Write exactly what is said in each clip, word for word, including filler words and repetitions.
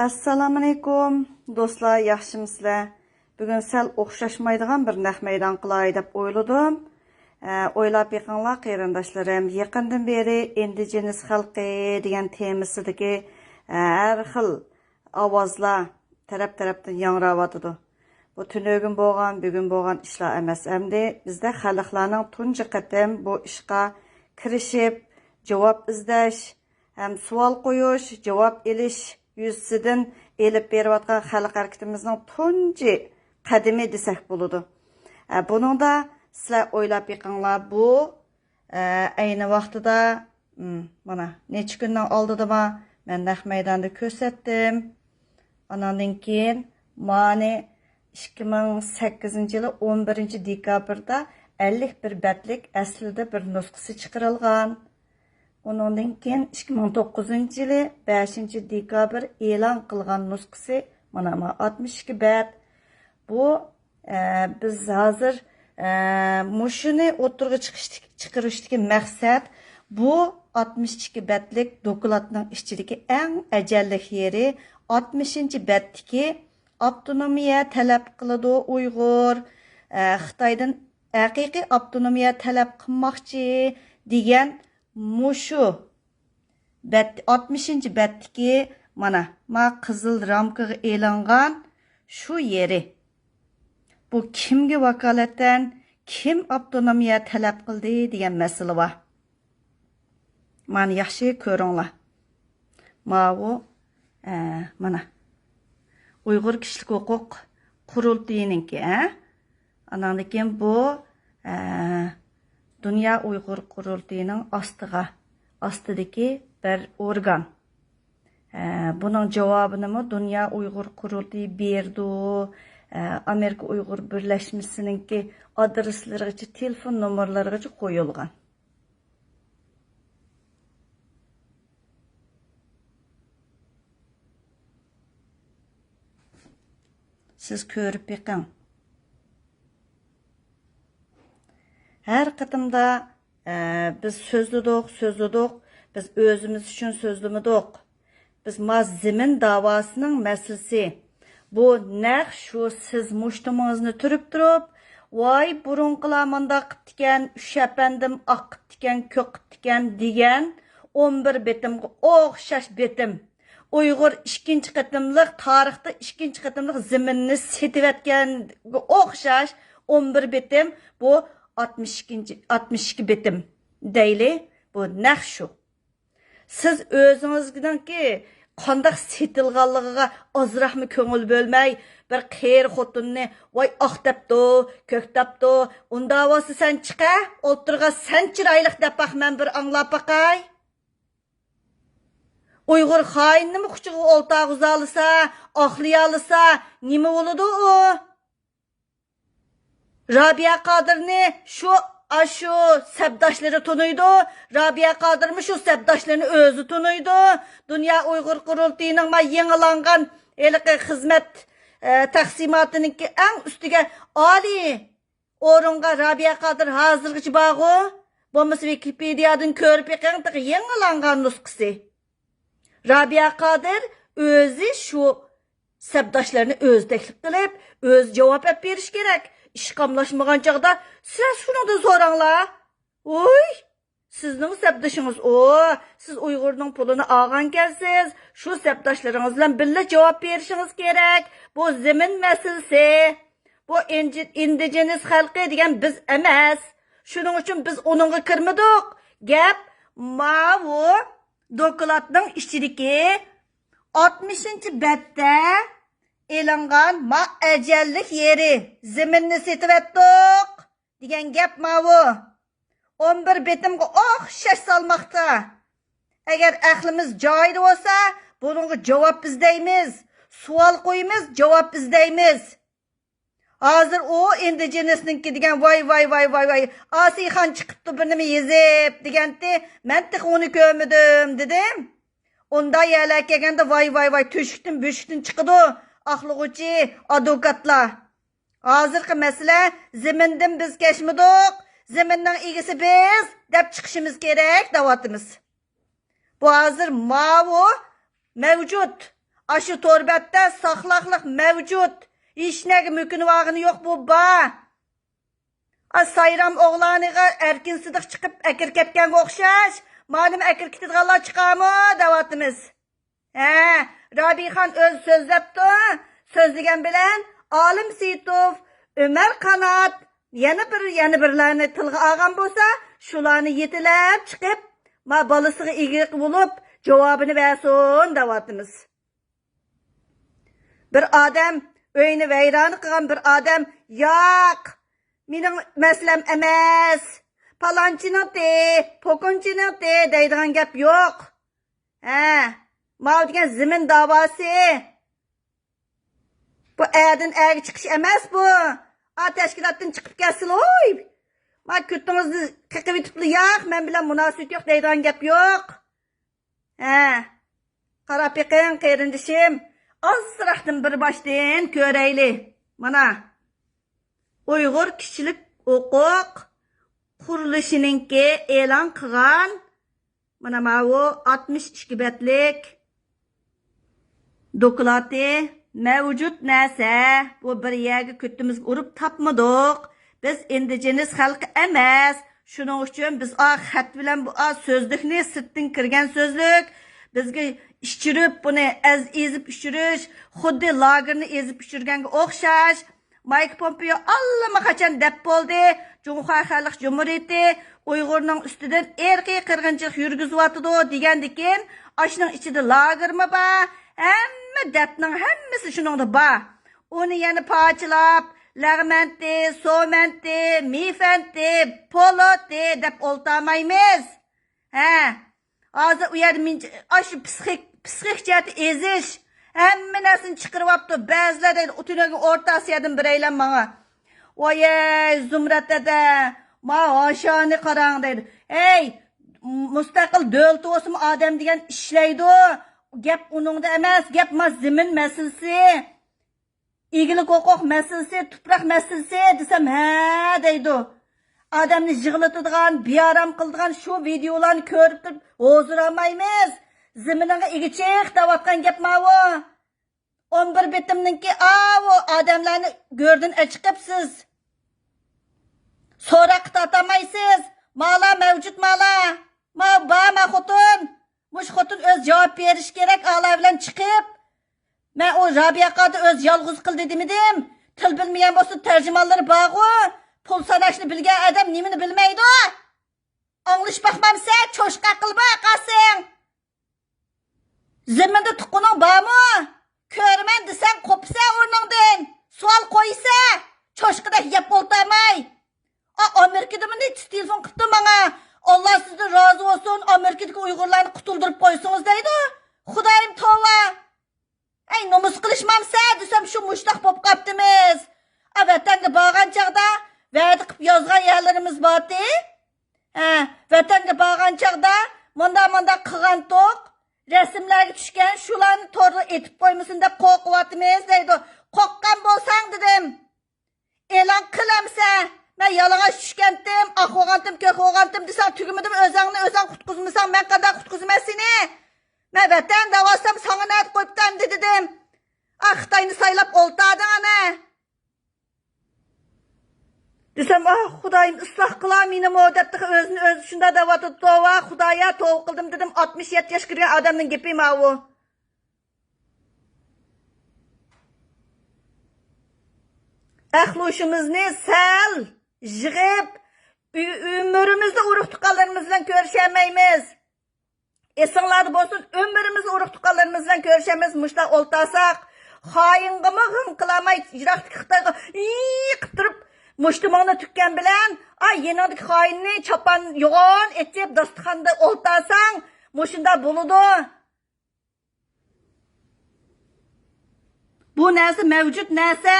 ئەسسالامۇئەلەيكۇم، دوستلار، ياخشىمۇسىلەر؟ بۈگۈن سەل ئوخشاشمايدىغان بىر نەق مەيدان قىلاي دەپ ئويلىدىم. ئە، ئويلاپ بېقىڭلار، قېرىنداشلىرىم، يېقىندىن بېرى ئىندىجېنىس خەلقى دېگەن تېمىسىدىكى، ئە، ھەر خىل ئاۋازلار تەرەپ-تەرەپتىن ياڭراۋاتىدۇ. بۇ تۈنۈگۈن بولغان، بۈگۈن بولغان ئىشلار ئەمەس. ئەمدى بىزدە خەلقلەرنىڭ تۇنجى قېتىم بۇ ئىشقا كىرىشىپ، جاۋاب ئىزدەش، ھەم سوئال قويۇش، جاۋاب ئېلىش يۈزىسىدىن ئېلىپ بېرىۋاتقان خەلق ھەرىكىتىمىزنىڭ تۇنجى قەدىمى دېسەك بولىدۇ. ئە، بۇنىڭدا سىلەر ئويلاپ بېقىڭلار، بۇ، ئە، ئەينى ۋاقتىدا، م، مانا، نەچچە كۈننىڭ ئالدىدىما مەن نەق مەيداندا كۆرسەتتىم. ئاناندىن كېيىن مانى ئىككى مىڭ سەككىزىنچى يىلى ئون بىرىنچى دېكابىردا ئەللىك بىر بەتلىك ئەسلىدە بىر نۇسخىسى چىقىرىلغان. ئۇنىڭدىن كېيىن ئىككى مىڭ توققۇزىنچى يىلى بەشىنچى دېكابىر ئېلان قىلغان نۇسخىسى مانا، مانا ئاتمىش ئىككى بەت. بۇ، ئە، بىز ھازىر، ئە، مۇشۇنى ئوتتۇرىغا چىقىشتىكى، چىقىرىشتىكى مەقسەت، بۇ ئاتمىش ئىككى بەتلىك دوكلاتنىڭ ئىچىدىكى ئەڭ ئەجەللىك يېرى ئاتمىشىنچى بەتتىكى ئاپتونومىيە تەلەپ قىلىدۇ ئۇيغۇر، ئە، خىتايدىن ھەقىقىي ئاپتونومىيە تەلەپ قىلماقچى دېگەن مۇشۇ بەت، ئاتمىشىنچى بەتتىكى مانا، ما قىزىل رامكىغا ئېلىنغان شۇ يېرى. بۇ كىمگە ۋاكالىتەن، كىم ئاپتونومىيە تەلەپ قىلدى دېگەن مەسىلە بار. مانا ياخشى كۆرۈڭلار. ماۋۇ، ئە، مانا. ئۇيغۇر كىشىلىك ھوقۇق قۇرۇلتىيىنىڭكى، ئە؟ ئاناندىن كېيىن بۇ، ئە، دۇنيا ئۇيغۇر قۇرۇلتىيىنىڭ ئاستىغا، ئاستىدىكى بىر ئورگان. ئە، بۇنىڭ جاۋابىنىمۇ دۇنيا ئۇيغۇر قۇرۇلتىيى بېرىدۇ. ئە، ئامېرىكا ئۇيغۇر بىرلەشمىسىنىڭكى ئادرېسلىرىغىچە، تېلېفون نومۇرلىرىغىچە قويۇلغان. سىز كۆرۈپ بېقىڭ. ھەر قېتىمدا، ئە، بىز سۆزلىدۇق، سۆزلىدۇق، بىز ئۆزىمىز ئۈچۈن سۆزلىمىدۇق. بىز ما زېمىن داۋاسىنىڭ مەسىلىسى. بۇ نەق شۇ سىز مۇشتۇمىڭىزنى تۈرۈپ تۇرۇپ، ۋاي، بۇرۇنقىلار مۇنداق قىپتىكەن، ئۈش ئەپەندىم ئاق قىپتىكەن، كۆك قىپتىكەن دېگەن ئون بىر بېتىمغا ئوخشاش بېتىم. ئۇيغۇر ئىككىنچى قېتىملىق، تارىختا ئىككىنچى قېتىملىق زېمىننى سېتىۋەتكەنگە ئوخشاش ئون بىر بېتىم، بۇ ئاتمىش ئىككىنچى، ئاتمىش ئىككى بېتىم دەيلى، بۇ نەق شۇ. سىز ئۆزىڭىزنىڭكى قانداق سېتىلغانلىقىغا ئازراقمۇ كۆڭۈل بۆلمەي، بىر قېرى خوتۇننى، ۋاي، ئاق دەپتۇ، كۆك دەپتۇ، ئۇنداق بولسا سەن چىقە، ئولتۇرغا سەن چىرايلىق دەپ باق، مەن بىر ئاڭلاپ باقاي. ئۇيغۇر خائىننىمۇ قۇچىقىغا ئولتۇرغۇزالىسا، ئاقلىيالىسا، نېمە بولىدۇ ئۇ؟ رابىيە قادىرنى شۇ، ئاشۇ سەپداشلىرى تونۇيدۇ. رابىيە قادىرمۇ شۇ سەپداشلىرىنى ئۆزى تونۇيدۇ. دۇنيا ئۇيغۇر قۇرۇلتىيىنىڭ ما يېڭىلانغان ھېلىقى خىزمەت، ئە، تەقسىماتىنىڭكى ئەڭ ئۈستىگە ئالىي ئورۇنغا رابىيە قادىر ھازىرغىچە بارغۇ. بولمىسا ۋىكىپېدىيادىن كۆرۈپ بېقىڭ، تېخى يېڭىلانغان نۇسخىسى. رابىيە قادىر ئۆزى شۇ سەپداشلىرىنى ئۆزى تەكلىپ قىلىپ، ئۆزى جاۋاب ئېلىپ بېرىشى كېرەك. ئىش قاملاشمىغان چاغدا سىلەر شۇنىڭدىن سوراڭلار. ۋوي، سىزنىڭ سەپدىشىڭىز ئۇ. سىز ئۇيغۇرنىڭ پۇلىنى ئالغانكەنسىز، شۇ سەپداشلىرىڭىز بىلەن بىللە جاۋاب بېرىشىڭىز كېرەك. بۇ زېمىن مەسىلىسى. بۇ ئىنجى-، ئىندىجېنىس خەلقى دېگەن بىز ئەمەس. شۇنىڭ ئۈچۈن بىز ئۇنىڭغا كىرمىدۇق. گەپ ماۋۇ دوكلاتنىڭ ئىچىدىكى ئاتمىشىنچى بەتتە ئېلىنغان ما ئەجەللىك يېرى، زېمىننى سېتىۋەتتۇق دېگەن گەپ ماۋۇ. ئون بىر بېتىمغا ئوخشاش سالماقتا. ئەگەر ئەقلىمىز جايىدا بولسا، بۇنىڭغا جاۋاب ئىزدەيمىز. سوئال قويىمىز، جاۋاب ئىزدەيمىز. ھازىر ئۇ ئىندىجېنىسنىڭكى دېگەن، ۋاي، ۋاي، ۋاي، ۋاي، ۋاي، ئاسىيخان چىقىپتۇ بىر نېمە يېزىپ دېگەنتى. مەن تېخى ئۇنى كۆرمىدىم دېدىم. ئۇنداق يەرلەر كەلگەندە ۋاي، ۋاي، ۋاي، تۆشۈكتىن بۆشۈكتىن چىقىدۇ ئاقلىغۇچى ئادۋوكاتلار. ھازىرقى مەسىلە، زېمىندىن بىز كەچمىدۇق، زېمىننىڭ ئىگىسى بىز دەپ چىقىشىمىز كېرەك دەۋاتىمىز. بۇ ھازىر ماۋۇ مەۋجۇت ئاشۇ تور بەتتە ساقلاقلىق مەۋجۇت. ھېچنەگە مۆكۈنۈۋالغىنى يوق بۇ با. ئا، سايرام ئوغلانىغا ئەركىن سىدىق چىقىپ ئەكىرىپ كەتكەنگە ئوخشاش، مانىمۇ ئەكىرىپ كېتىدىغانلار چىقارمۇ دەۋاتىمىز. ھە، رابىيخان ئۆزى سۆزلەپتۇ. سۆزلىگەن بىلەن ئالىم سېيىتوف، ئۆمەر قانات، يەنە بىر، يەنە بىرلەرنى تىلغا ئالغان بولسا، شۇلارنى يېتىلەپ چىقىپ، ما بالىسىغا ئىگىلىك بولۇپ، جاۋابىنى بەرسۇن دەۋاتىمىز. بىر ئادەم، ئۆينى ۋەيرانە قىلغان بىر ئادەم، ياق، مېنىڭ مەسىلەم ئەمەس، پالانچىنىڭتى، پوكۇنچىنىڭتى دەيدىغان گەپ يوق. ھە، ماۋۇ دېگەن زېمىن داۋاسى. بۇ ئەدىن ئەگە چىقىش ئەمەس بۇ. ئا، تەشكىلاتتىن چىقىپ كەتسىلە، ھوي. ما كۆتىڭىزنى قېقىۋېتىپلا، ياق، مەن بىلەن مۇناسىۋىتى يوق دەيدىغان گەپ يوق. ھە، قاراپ بېقىڭ قېرىندىشىم، ئازراقتىن بىر باشتىن كۆرەيلى. مانا، ئۇيغۇر كىشىلىك ھوقۇق قۇرۇلۇشىنىڭكى ئېلان قىلغان، مانا، ماۋۇ ئاتمىش ئىككى بەتلىك دوكلاتى مەۋجۇت نەرسە، بۇ بىر يەرگە كۆتىمىزگە ئۇرۇپ تاپمىدۇق. بىز ئىندىجېنىس خەلقى ئەمەس. شۇنىڭ ئۈچۈن بىز ئا خەت بىلەن بۇ ئا سۆزلۈكنى، سىرتتىن كىرگەن سۆزلۈك، بىزگە ئىچۈرۈپ، بۇنى ئەز-، ئېزىپ ئىچۈرۈش، خۇددى لاگېرنى ئېزىپ ئىچۈرگەنگە ئوخشاش. مايك پومپېيو ئاللىماقاچان دەپ بولدى، جۇڭخۇا خەلق جۇمھۇرىيىتى ئۇيغۇرنىڭ ئۈستىدىن ئىرقىي قىرغىنچىلىق يۈرگۈزۈۋاتىدۇ دېگەندىكىن، ئاشۇنىڭ ئىچىدە لاگېرمۇ بار، ھەممە دەپنىڭ ھەممىسى شۇنىڭدا بار. ئۇنى يەنە پارچىلاپ، لەغمەنتى، سومەنتى، مىفەنتى، پولوتى دەپ ئولتۇرمايمىز. ھە، ھازىر ئۇ يەردە مىنچ-، ئاشۇ پسىخىك، پسىخىك جەھەتتە ئېزىش، ھەممە نەرسىنى چىقىرىۋاپتۇ. بەزىلەر دەيدۇ، ئۇ تۈنۈگۈن ئورتا ئاسىيادىن بىرەيلەن ماڭا، ۋايەي، زۇمرەت دەدە، ما ھاشانى قاراڭ دەيدۇ. ھەي، مۇستەقىل دۆلىتى بولسىمۇ ئادەم دېگەن ئىشلەيدۇ. گەپ ئۇنىڭدا ئەمەس، گەپ ما زېمىن مەسىلىسى. ئىگىلىك ھوقۇق مەسىلىسى، تۇپراق مەسىلىسى دېسەم، ھە دەيدۇ. ئادەمنى يىغلىتىدىغان، بىئارام قىلىدىغان شۇ ۋىدېئولارنى كۆرۈپ تۇرۇپ ھۇزۇرالمايمىز. زېمىنىڭغا ئىگە چىق دەۋاتقان گەپ ماۋۇ. ئون بىر بېتىمنىڭكى ئاۋۇ ئادەملەرنى گۆردىن ئەچىقىپ سىز سوراققا تارتالمايسىز. مالا مەۋجۇت مالا. ما بار ما خوتۇن. مۇشۇ خوتۇن ئۆزى جاۋاب بېرىشى كېرەك، ئالا بىلەن چىقىپ. مەن ئۇ رابىيە قادى ئۆزى يالغۇز قىلدى دېمىدىم. تىل بىلمىگەن بولسا تەرجىمانلىرى بارغۇ. پۇل ساناشنى بىلگەن ئادەم نېمىنى بىلمەيدۇ؟ ئاڭلىشىپ باقمامسەن، چوشقا قىلىپ قالسىڭ. زېمىندا تۇغقىنىڭ بارمۇ؟ كۆرىمەن دېسەڭ قوپىسەن ئورنۇڭدىن. سوئال قويسا، چوشقىدەك يەپ ئولتۇرماي. ئا، ئامېرىكىدىمۇ نەچچە تېلېفون قىپتۇ ماڭا. ئاللا سىزدىن رازى بولسۇن، ئامېرىكىدىكى ئۇيغۇرلارنى قۇتۇلدۇرۇپ قويسىڭىز دەيدۇ. خۇدايىم توۋا. ئەي، نومۇس قىلىشمامسە دېسەم، شۇ مۇشتاق بوپ قاپتىمىز. ئا، ۋەتەنگە بارغان چاغدا ۋەدە قىلىپ يازغان يەرلىرىمىز بارتى. ھە، ۋەتەنگە بارغان چاغدا مۇنداق مۇنداق قىلغانتۇق. رەسىملەرگە چۈشكەن، شۇلارنى توردا ئېتىپ قويمىسۇن دەپ قورقۇۋاتىمىز دەيدۇ. قورققان بولساڭ دېدىم. ئېلان قىل ئەمسە. مەن يالىڭاچ چۈشكەنتىم، ئاق بولغانتىم، كۆك بولغانتىم دېسەڭ تۈگىمىدىمۇ؟ ئۆزۈڭنى ئۆزۈڭ قۇتقۇزمىساڭ مەن قانداق قۇتقۇزىمەن سېنى؟ مەن ۋەتەن دەۋاتسام ساڭا نەدە قويۇپتۇ ئەمدى دېدىم. ئا، خىتاينى سايلاپ ئولتۇردۇڭ ئەنە. دېسەم، ئاھ، خۇدايىم، ئىسلاھ قىلا مېنىمۇ دەپ تېخى ئۆزىنى ئۆزى شۇنداق دەۋاتىدۇ. توۋا، خۇدايا، توۋا قىلدىم دېدىم. ئاتمىش يەتتە ياشقا كىرگەن ئادەمنىڭ گېپى ماۋۇ. ئەقلى ھوشىمىزنى سەل يىغىپ، ئۆ-، ئۆمرىمىزدە ئۇرۇق تۇغقانلىرىمىز بىلەن كۆرۈشەلمەيمىز. ئېسىڭلاردا بولسۇن، ئۆمرىمىزدە ئۇرۇق تۇغقانلىرىمىز بىلەن كۆرۈشەلمەيمىز، مۇشۇنداق ئولتۇرساق. خايىڭغىمۇ غىڭ قىلالماي، يىراقتىكى خىتايغا ئىي قىپ تۇرۇپ، مۇشتۇمۇڭنى تۈككەن بىلەن، ئاي، يېنىڭدىكى خايىننى چاپان يوغان ئېچىپ، داستىخاندا ئولتۇرساڭ، مۇشۇنداق بولىدۇ. بۇ نەرسە مەۋجۇت نەرسە.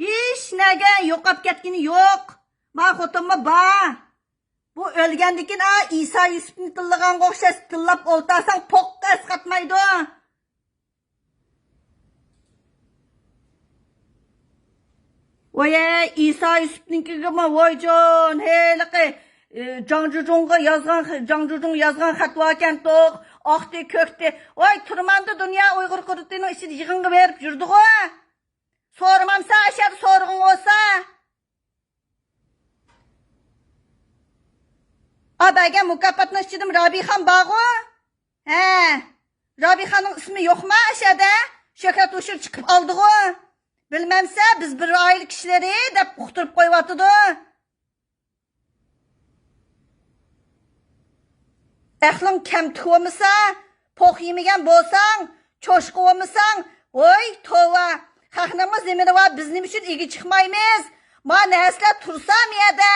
ھېچ نەگە يوقاپ كەتكىنى يوق. ما خوتۇنمۇ بار. بۇ ئۆلگەندىن كېيىن، ئا، ئىسا يۈسۈپنى تىللىغانغا ئوخشاش تىللاپ ئولتۇرساڭ، پوققا ئەسقاتمايدۇ. ۋايەي، ئىسا يۈسۈپنىڭكىگىمۇ ۋايجان، ھېلىقى، ئى، جاڭ جۇجۇڭغا يازغان، جاڭ جۇجۇڭ يازغان خەت باركەنتۇق. ئاقتى، كۆكتى. ۋاي، تۇرمامدۇ دۇنيا ئۇيغۇر قۇرۇلتىيىنىڭ ئىچىدە يىغىنغا بېرىپ يۈردىغۇ؟ سورىمامسەن ئاشۇ يەردە سورىغىڭ بولسا؟ ئا، بەرگەن مۇكاپاتنىڭ ئىچىدىمۇ رابىيخان بارغۇ؟ ھە، رابىيخاننىڭ ئىسمى يوقما ئاشۇ يەردە؟ شۆھرەت ھوشۇر چىقىپ ئالدىغۇ؟ بىلمەمسە، بىز بىر ئائىلە كىشىلىرى دەپ ئۇقتۇرۇپ قويۇۋاتىدۇ. ئەقلىڭ كەمتۈك بولمىسا، پوق يېمىگەن بولساڭ، چوشقا بولمىساڭ، ۋوي، توۋا، خەقنىڭمۇ زېمىنى بار، بىز نېمە ئۈچۈن ئىگە چىقمايمىز؟ ما نەرسىلەر تۇرسا مۇ يەردە،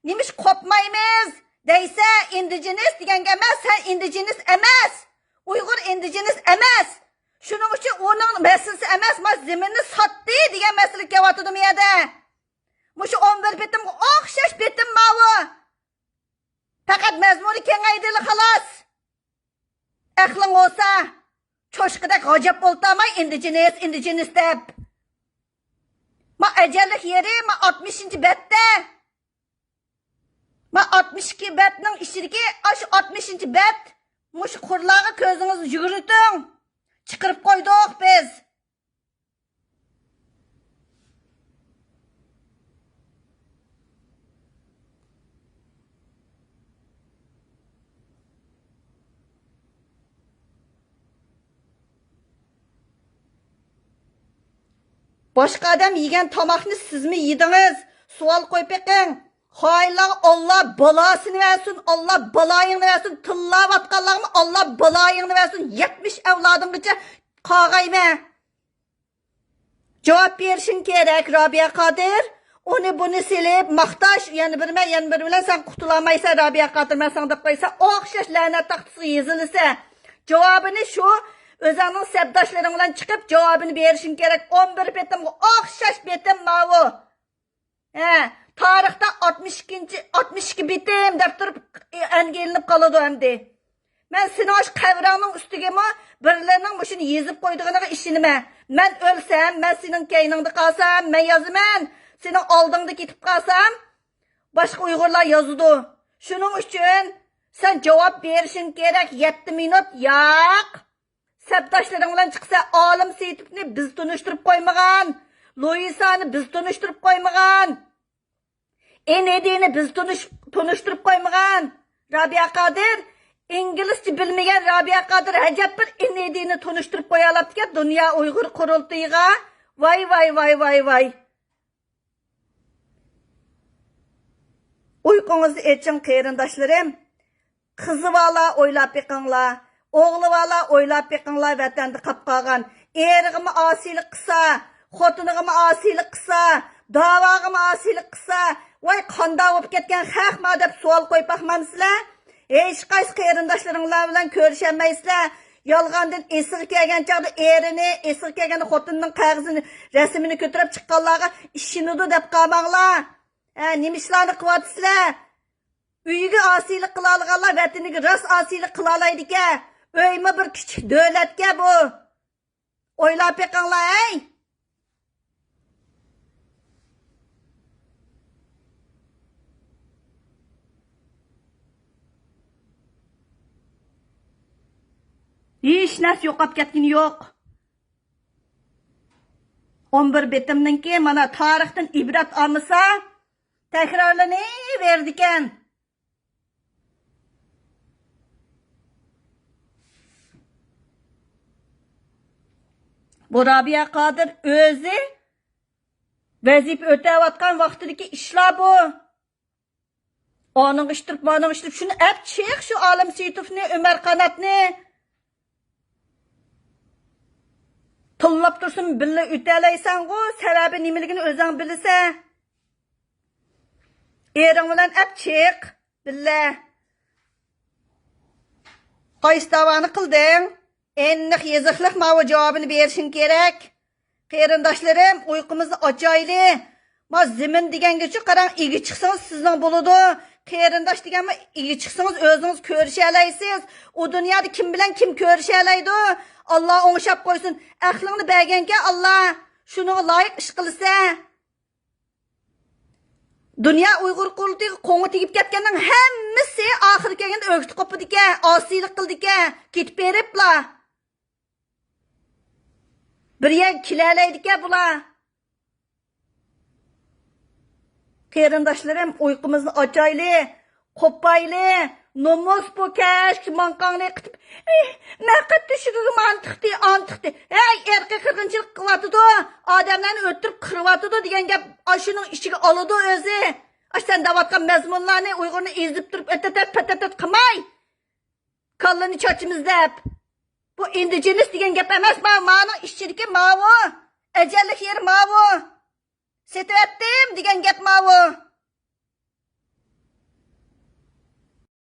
نېمە ئۈچۈن قوپمايمىز دەيسە، ئىندىجېنىس دېگەن گەپ ئەمەس، سەن ئىندىجېنىس ئەمەس، ئۇيغۇر ئىندىجېنىس ئەمەس. شۇنىڭ ئۈچۈن ئۇنىڭ مەسىلىسى ئەمەس، ما زېمىننى ساتتى دېگەن مەسىلە كېلىۋاتىدۇ مۇ يەردە. مۇشۇ ئون بىر بېتىمغا ئوخشاش بېتىم ماۋۇ. پەقەت مەزمۇنى كېڭەيدىلا خالاس. ئەقلىڭ بولسا، چوشقىدەك غاجاپ ئولتۇرماي، ئىندىجېنىس، ئىندىجېنىس دەپ. ما ئەجەللىك يېرى، ما ئاتمىشىنچى بەتتە. ما ئاتمىش ئىككى بەتنىڭ ئىچىدىكى ئاشۇ ئاتمىشىنچى بەت، مۇشۇ قۇرلارغا كۆزىڭىزنى يۈگۈرتۈڭ. چىقىرىپ قويدۇق بىز. باشقا ئادەم يېگەن تاماقنى سىزمۇ يېدىڭىز؟ سوئال قويۇپ بېقىڭ. خائىنلارغا ئاللا بالاسىنى بەرسۇن، ئاللا بالايىڭنى بەرسۇن، تىللاۋاتقانلارغىمۇ ئاللا بالايىڭنى بەرسۇن، يەتمىش ئەۋلادىڭغىچە قارغايمەن. جاۋاب بېرىشىڭ كېرەك، رابىيە قادىر. ئۇنى بۇنى سېلىپ ماختاش، يەنە بىرى مەن، يەنە بىرى بىلەن سەن قۇتۇلالمايسەن، رابىيە قادىر، مەن ساڭا دەپ قويسا، ئوخشاش لەنەت تاختىسىغا يېزىلىسەن. جاۋابىنى شۇ ئۆزۈڭنىڭ سەپداشلىرىڭ بىلەن چىقىپ جاۋابىنى بېرىشىڭ كېرەك. ئون بىر بېتىمغا ئوخشاش بېتىم ماۋۇ. ھە، تارىختا ئاتمىش ئىككىنچى، ئاتمىش ئىككى بېتىم دەپ تۇرۇپ ئەنگە ئېلىنىپ قالىدۇ ئەمدى. مەن سېنىڭ ئاشۇ قەبرەڭنىڭ ئۈستىگىمۇ بىرلىرىنىڭ مۇشۇنى يېزىپ قويىدىغىنىغا ئىشىنىمەن. مەن ئۆلسەم، مەن سېنىڭ كەينىڭدە قالسام، مەن يازىمەن. سېنىڭ ئالدىڭدا كېتىپ قالسام، باشقا ئۇيغۇرلار يازىدۇ. شۇنىڭ ئۈچۈن سەن جاۋاب بېرىشىڭ كېرەك. يەتتە مىنۇت. ياق. سەپداشلىرىڭ بىلەن چىقسا، ئالىم سېيىتوفنى بىز تونۇشتۇرۇپ قويمىغان، لۇئىسانى بىز تونۇشتۇرۇپ قويمىغان، ئېنېدىنى بىز تونۇش-، تونۇشتۇرۇپ قويمىغان. رابىيە قادىر، ئىنگلىزچە بىلمىگەن رابىيە قادىر ئەجەب بىر ئېنېدىنى تونۇشتۇرۇپ قويالاپتىكەن دۇنيا ئۇيغۇر قۇرۇلتىيىغا. ۋاي، ۋاي، ۋاي، ۋاي، ۋاي. ئۇيقۇڭىزنى ئېچىڭ، قېرىنداشلىرىم. قىزى بارلار ئويلاپ بېقىڭلار، ئوغلى بارلار ئويلاپ بېقىڭلار، ۋەتەندە قاپ قالغان. ئېرىغىمۇ ئاسىيلىق قىلسا، خوتۇنىغىمۇ ئاسىيلىق قىلسا، داۋاغىمۇ ئاسىيلىق قىلسا، ۋاي، قانداق بولۇپ كەتكەن خەقما دەپ سوئال قويۇپ باقمامسىلەر؟ ھېچقايسى قېرىنداشلىرىڭلار بىلەن كۆرۈشەلمەيسىلەر. يالغاندىن ئېسىگە كەلگەن چاغدا ئېرىنى، ئېسىگە كەلگەندە خوتۇنىنىڭ قەغىزىنى، رەسىمىنى كۆتۈرۈپ چىققانلارغا ئىشىنىدۇ دەپ قالماڭلار. ھە، نېمە ئىشلارنى قىلىۋاتىسىلەر؟ ئۆيىگە ئاسىيلىق قىلالىغانلار ۋەتىنىگە راست ئاسىيلىق قىلالايدىكەن. ئۆيمۇ بىر كىچىك دۆلەتكەن بۇ. ئويلاپ بېقىڭلار، ھەي! ھېچ نەرسە يوقاپ كەتكىنى يوق. ئون بىر بېتىمنىڭكى مانا تارىختىن ئىبرەت ئالمىسا، تەكرارلىنىۋېرىدىكەن. بۇ رابىيە قادىر ئۆزى ۋەزىپە ئۆتەۋاتقان ۋاقتىدىكى ئىشلار بۇ. ئانىڭغا ئىشتۇرۇپ، مانىڭغا ئىشتۇرۇپ، شۇنى ئەپ چىق، شۇ ئالىم سېيىتوفنى، ئۆمەر قاناتنى. تىللاپ تۇرسۇن، بىللە ئۆتەلەيسەنغۇ، سەۋەبى نېمىلىكىنى ئۆزۈڭ بىلىسەن. ئېرىڭ بىلەن ئەپ چىق، بىللە. قايسى داۋانى قىلدىڭ؟ ئېنىق يېزىقلىق ماۋۇ جاۋابىنى بېرىشىڭ كېرەك. قېرىنداشلىرىم، ئۇيقۇمىزنى ئاچايلى. ما زېمىن دېگەنگىچۇ قاراڭ، ئىگە چىقسىڭىز سىزنىڭ بولىدۇ. قېرىنداش دېگەنمۇ ئىگە چىقسىڭىز ئۆزىڭىز كۆرۈشەلەيسىز. ئۇ دۇنيادا كىم بىلەن كىم كۆرۈشەلەيدۇ؟ ئاللا ئوڭشاپ قويسۇن. ئەقلىڭنى بەرگەنكەن ئاللا. شۇنىڭغا لايىق ئىش قىلىسەن. دۇنيا ئۇيغۇر قۇرۇلتىيىغا قوڭى تېگىپ كەتكەننىڭ ھەممىسى ئاخىرى كەلگەندە ئۆكتە قوپىدىكەن، ئاسىيلىق قىلىدىكەن، كېتىپ بېرىپلا. بىر يەرگە كېلەلەيدىكەن بۇلار. قېرىنداشلىرىم، ئۇيقۇمىزنى ئاچايلى، قوپايلى. نومۇس بۇ كەچكە ماڭقاڭنى قىتىپ، «ئېھ، مەن قەتئىي شۇ ئانتىقتى، ئانتىقتى. ھەي، ئىرقىي قىرغىنچىلىق قىلىۋاتىدۇ، ئادەملەرنى ئۆلتۈرۈپ قىرىۋاتىدۇ» دېگەن گەپ ئاشۇنىڭ ئىچىگە ئالىدۇ ئۆزى. ئاش سەن دەۋاتقان مەزمۇنلارنى ئۇيغۇرنى ئېزىپ تۇرۇپ ئەتەتەت پەتەتەت قىلماي، كاللىنى چاچىمىز دەپ. بۇ ئىندىجېنىس دېگەن گەپ ئەمەس، ما-، مانىڭ ئىچىدىكى ماۋۇ. ئەجەللىك يېرى ماۋۇ. سېتىۋەتتىم دېگەن گەپ ماۋۇ.